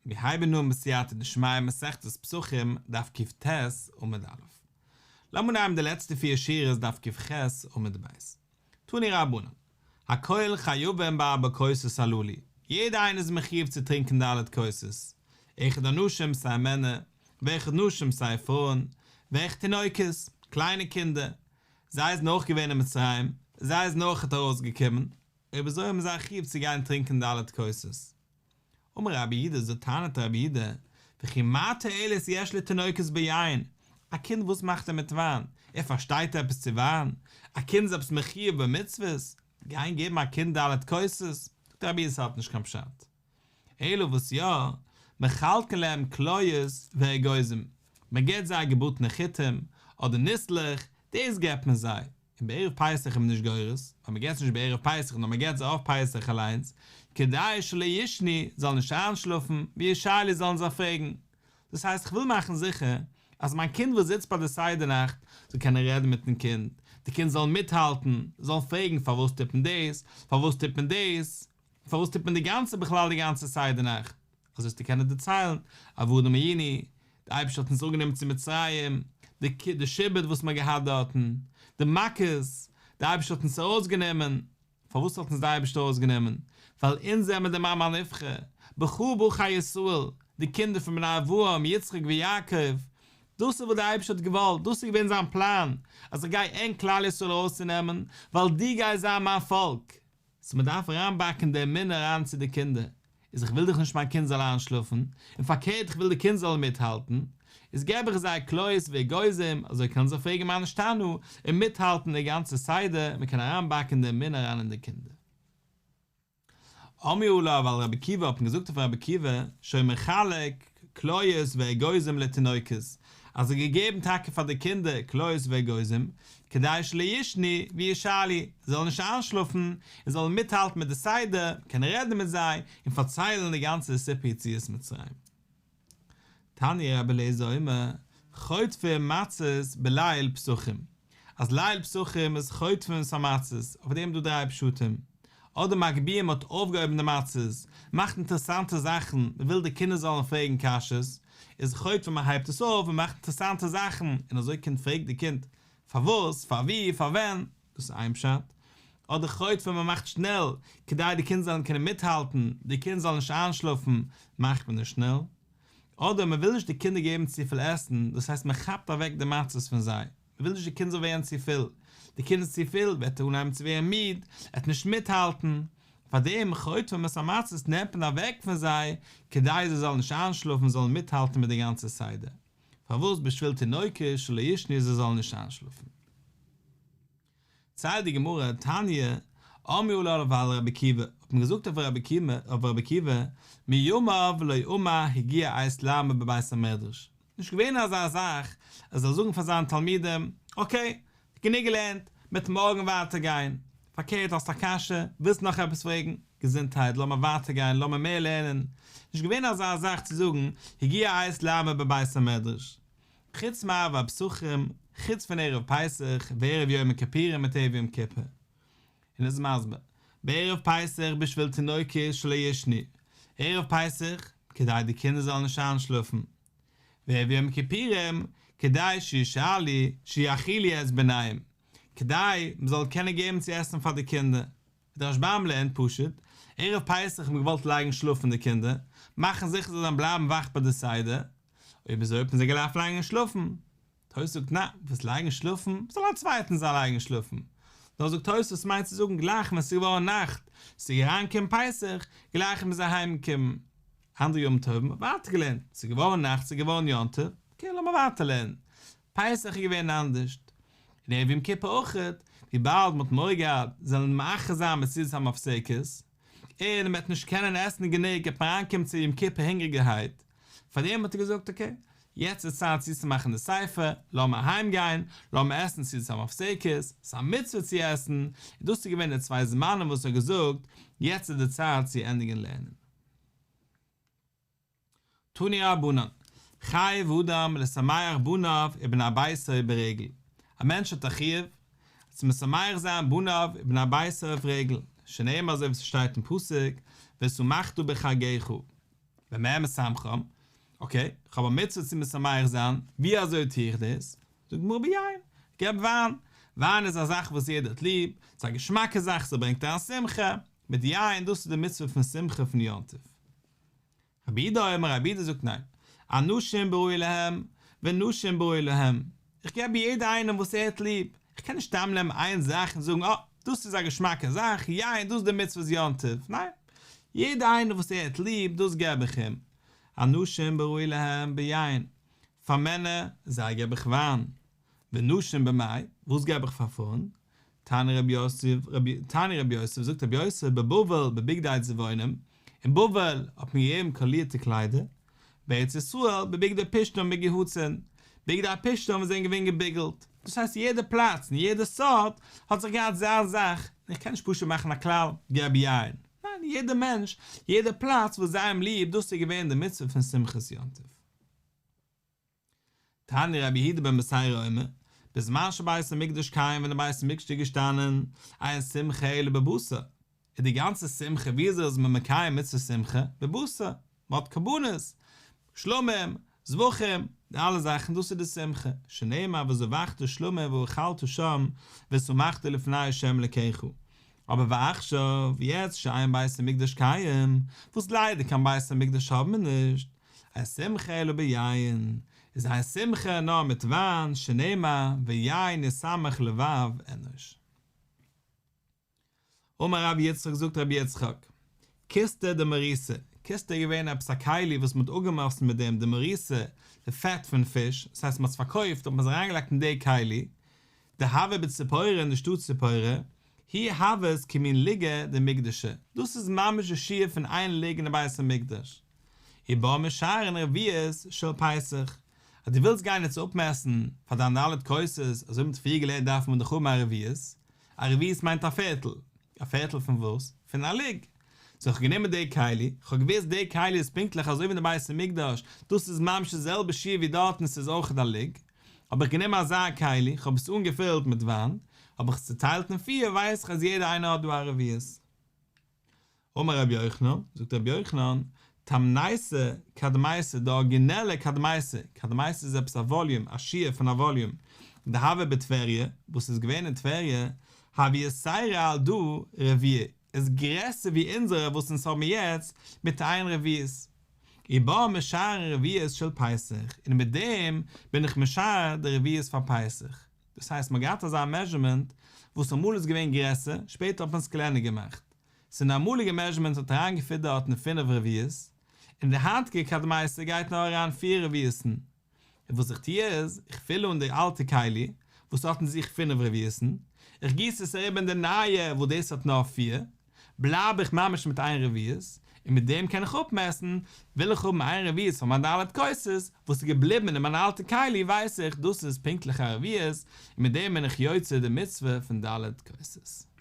מיר הייבן אן בסייעתא דשמיא מסכת פסחים דף קט עמוד א'. לאמיר נעמען די לעצטע פיר שורות דף קח עמוד ב'. תנו רבנן, הכל חייבים בארבע כוסות הללו, יעדער איינער איז מחיוב צו טרינקען ד' כוסות, אחד אנשים סיי מענער, ואחד נשים סיי פרויען, ואחד תינוקות, קליינע קינדער, זיי זענען אויך געווען אין מצרים, זיי זענען אויכעט ארויסגעקומען, אויב אזוי האבן זיי א חיוב צו גיין טרינקען ד' כוסות. אמר רבי יהודה, אזוי טענה'ט רבי יהודה, וכי מה תועלת יש לתינוקות ביין, א קינד וואס מאכט ער מיט וויין? ער פארשטייט עפעס צו וויין? א קינד איז עפעס מחיוב במצוות? גיין געבן א קינד ד' כוסות? זאגט רבי יהודה ס'האט נישט קיין פשט. אלא וואס יא, מחלקין להם קליות ואגוזים, מען געבט זיי געבראטענע חיטים, אדער ניסלעך, דאס געבט מען זיי, און בערב פסח איז מען נישט גורס, ווייל מען געבט עס נישט בערב פסח נאר מען געבט זיי אויף פסח אליינס, כדי שלא יישנו, זאלן נישט איינשלאפן, וישאלו זאלן זיי פרעגן. דאס הייסט איך וויל מאכן זיכער אז מיין קינד וואס זיצט ביי די סדר נאכט זאל קענען רעדן מיטן קינד, די קינד זאל מיטהאלטן, זאל פרעגן פארוואס טוט מען דאס, פארוואס טוט מען דאס, פארוואס טוט מען די גאנצע בכלל די גאנצע סדר נאכט? אזוי זאלסטו קענען דערציילן, עבדים היינו, די אייבערשטער האט אונז אראפגענומען צו מצרים, די די שעבוד וואס מען האט געהאט דארטן, די מכות, די אייבערשטער האט אונז ארויסגענומען, פארוואס האט אונז די אייבערשטער ארויסגענומען? ווייל אונז זעמער דעם עם הנבחר, בך בחר ישראל, די קינדער פון בני אברהם, יצחק ויעקב, דאס איז וואס די אייבערשטער האט געוואלט, דאס איז געווען זיין פלאן, אז איך גיי ענק כלל ישראל ארויסצונעמען, ווייל דו גייסט זיין מיין פאלק. סאו מען דארף אריינבאקן די אמונה אריין צו די קינדער, איז איך וויל דאך נישט מיין קינד זאל איינשלאפן, און פארקערט איך וויל די קינד זאל מיטהאלטן, איז געב איך זיי קליות ואגוזים, אזוי קענען זיי פרעגן מה נשתנה, און מיטהאלטן די גאנצע סדר, מען קען אריינבאקן די אמונה אריין אין די קינדער. אמרו עליו על רבי עקיבא האט מען געזאגט אויף רבי עקיבא, שהיה מחלק קליות ואגוזים לתינוקות, אז ער האט געגעבן טאקע פאר די קינדער קליות ואגוזים, כדי שלא יישנו וישאלו, זיי זאלן נישט איינשלאפן, און זאלן מיטהאלטן מיט די סדר, קענען רעדן מיט זיי, און פארציילן די גאנצע סיפור יציאת מצרים. תניא רבי אליעזר אומר, חוטפים מצות בליל פסחים, אז ליל פסחים איז חוטפים את המצות, אויף דעם איז דא דריי פשטים, אדער מגביהים מ'האט אויפגעהויבן די מצות, מאכט אינטערעסאנטע זאכן, מען וויל די קינדער זאלן פרעגן קשיות, איז חוטפים מען הייבט עס אויף און מאכט אינטערעסאנטע זאכן, און אזוי קינד פרעגט די קינד, פארוואס, פארווי, פארווען, דאס איז איין פשט, אדער חוטפים מען מאכט שנעל, כדי די קינד זאלן קענען מיטהאלטן, די קינד זאל נישט איינשלאפן, מאכט מען עס שנעל, אדער מען וויל נישט די קינדער געבן צופיל עסן, דאס הייסט מען כאפט אוועק די מצות פון זיי, מען וויל נישט די קינד זאל ווערן צו פול, די קינד איז צו פול וועט ער אנהייבן צו ווערן מיד, ער וועט נישט מיטהאלטן, פארדעם חוטפים את המצות נעמט מען אוועק פון זיי, כדי זיי זאלן נישט איינשלאפן זאלן מיטהאלטן מיט די גאנצע סדר. פארוואס בשביל תינוקות שלא יישנו זיי זאלן נישט איינשלאפן. ציילט די גמרא, תניא, אמרו עליו על רבי עקיבא, האט מען געזאגט אויף רבי עקיבא, מימיו לא אמר הגיע עת לעמוד בבית המדרש, נישט געווען אזא זאך ער זאל זאגן פאר זיינע תלמידים, אקעי, גענוג געלערנט, מ'עט מארגן ווייטער גיין. פארקערט האסט א קשיא, ווילסט נאך עפעס פרעגן, געזונטהייט, לאמיר ווייטער גיין, לאמיר מער לערנען. נישט געווען אזא זאך צו זאגן, הגיע עת לעמוד בבית המדרש. חוץ מערבי פסחים, חוץ פון ערב פסח, וערב יום הכיפורים מיט ערב יום כיפור. און איז מסביר, בערב פסח בשביל תינוקות שלא יישנו, ערב פסח, כדי די קינדער זאלן נישט איינשלאפן. וערב יום כיפורים, כדי שישאלו, שיאכילו את בניהם, כדי מען זאל קענען געבן צו עסן פאר די קינדער. דער רשב"ם לערנט פשוט, ערב פסח האט מען געוואלט לייגן שלאפן די קינדער, מאכן זיכער זיי זאלן בלייבן וואך ביי די סדר, אויב אזוי האט מען זיי געדארפט לייגן שלאפן. תוס' זאגט ניין, וואס לייגן שלאפן? זאל א צווייטן זיי לייגן שלאפן. נאר זאגט תוס' מיינט צו זאגן גלייך ווען ס'איז געווארן נאכט, ס'איז אריינגעקומען פסח, גלייך איז מען זיי אהיימגעקומען. אנדערע ימים טובים האט ווייטער געלערנט, ס'איז געווארן נאכט ס'איז געווארן יום טוב, אקעי לאמיר ווייטער לערנען. פסח איז געווען אנדערשט. און ערב יום כיפור אויכעט, וויבאלד מ'האט מורא געהאט זיי זאלן מאחר זיין מיט סעודת המפסקת, און מ'וועט נישט קענען עסן גענוג וועט מען אריינקומען צו יום כיפור הונגעריגערהייט, פארדעם האט ער געזאגט אקעי, יעצט איז צייט צוצומאכן די ספר, לאמיר אהיים גיין, לאמיר עסן סעודת המפסקת, ס'איז א מצוה צו עסן, און דאס איז געווען די צוויי זמנים וואס ער האט געזאגט, יעצט איז די צייט צו ענדיגן לערנען. תנו רבנן, חייב אדם לשמח בניו ובני ביתו ברגל, א מענטש האט א חיוב צו משמח זיין בניו ובני ביתו אויף רגל, שנאמר אזוי ווי ס'שטייט אין פסוק, ושמחת בחגך. במה משמחם? אקעי, איך האב א מצוה צו משמח זיין, ווי אזוי טו איך דאס? זאגט די גמרא ביין, געב וויין, וויין איז א זאך וואס יעדער האט ליב, ס'איז א געשמאקע זאך, ס'ברענגט אריין שמחה, מיט יין, דאס איז די מצוה פון שמחה פון יום טוב. רבי יהודה אומר, רבי יהודה זאגט ניין, אנשים בראוי להם, ונשים בראוי להם, איך געב יעדער איינעם וואס ער האט ליב, איך קען נישט סתם נעמען איין זאך און זאגן אה, דאס איז א געשמאקע זאך, יין, דאס איז די מצוות יום טוב, ניין, יעדער איינער וואס ער האט ליב, דאס געב איך אים, אנשים בראוי להם ביין, פאר מענער, זיי געב איך וויין, ונשים במאי, וואס געב איך פאר פרויען? תני רב יוסף, תני רב יוסף, זאגט רב יוסף, בבבל בבגדי צבעונים, אין בבל האט מען געגעבן קאלירטע קליידער, בארץ ישראל בבגדי פשתן מגוהצין, בגדי פשתן וואס זענען געווען געביגלט, דאס הייסט יעדע פלאץ און יעדע סארט האט זיך געהאט זיין זאך, און איך קען נישט פשוט מאכן א כלל, געב יין, ניין, יעדע מענטש, יעדע פלאץ וואס זיי האבן ליב, דאס איז געווען די מצוה פון שמחת יום טוב. תניא רבי יהודה בן בתירא אומר, בזמן שבית המקדש קיים ווען די בית המקדש איז געשטאנען, אין שמחה אלא בבשר, איז די גאנצע שמחה וויאזוי איז מען מקיים מצוות שמחה? בבשר, מען האט קרבנות, שלמים, זבחים, די אלע זאכן דאס איז די שמחה, שנאמר וזבחת שלמים ואכלת שם ושמחת לפני ה' אלקיך, אבער ועכשיו, יעצט שאין בית המקדש קיים, וואס ליידער קיין בית המקדש האבן מיר נישט, אין שמחה אלא ביין, איז אין שמחה נאר מיט וויין, שנאמר ויין ישמח לבב אנוש. אמר רבי יצחק זאגט רבי יצחק, קסטא דמריסא, קסטא איז געווען עפעס א כלי וואס מען האט אפגעמאסטן מיט דעם די מריסה, די פעט פון פיש, דאס הייסט מען האט עס פארקויפט האט מען עס אריינגעלייגט אין די כלי, דהוה בציפורי אין די שטאט ציפורי, היא הוות כמין לוגא דמקדשא, דאס איז ממש די שיעור פון איין לוג אין די בית המקדש. ובה משיירין רביעית של פסח, אז דו ווילסט גיין יעצט אפמעסן פאר דיין ד' כוסות, אזוי ווי מ'האט פריער געלערנט דארף מען דאך האבן א רביעית, א רביעית מיינט א פערטל, א פערטל פון וואס? פון א לוג. סאו איך האב גענומען די כלי, איך האב געוואוסט די כלי איז פונקטליך אזוי ווי אין די בית המקדש, דאס איז ממש די זעלבע שיעור ווי דארט און ס'איז אויכעט א לוג, האב איך גענומען אזא כלי, איך האב עס אנגעפילט מיט וויין, האב איך עס צוטיילט אין פיר, ווייס איך אז יעדער איינער האט דא א רביעית. אמר רבי יוחנן, זאגט רבי יוחנן, תמנייתא קדמייתא דאורגינעלע קדמייתא, קדמייתא איז עפעס א וואליום, א שיעור פון א וואליום, דהוה בטבריה, וואס איז געווען אין טבריה, הוה יתירא על דא רביעא, איז גרעסער ווי אונזערע וואס אונז האבן יעצט מיט איין רביעית. ובה משיירין רביעית של פסח, און מיט דעם בין איך משייר די רביעית פאר פסח. דאס הייסט מ'האט געהאט אזא מעזשערמענט וואס אמאל איז געווען גרעסער, שפעטער האט מען עס קלענער געמאכט. סאו אין די אמאליגע מעזשערמענט האט אריינגעפיט דארטן פינף רביעית, און די היינטיגע קדמייתא גייט נאר אריין פיר רביעית'ן. און וואס איך טו איז, איך פיל אן די אלטע כלי, וואס האט אין זיך פינף רביעית'ן, איך גיס עס אריבער אין די נייע וואס דאס האט נאר פיר, בלייב איך ממש מיט איין רביעית, און מיט דעם קען איך אפמעסן, וויל איך האבן איין רביעית פאר מיין ד' כוסות, וואס איז געבליבן אין מיין אלטע כלי ווייס איך דאס איז פונקטליך א רביעית, און מיט דעם בין איך יוצא די מצוה פון ד' כוסות.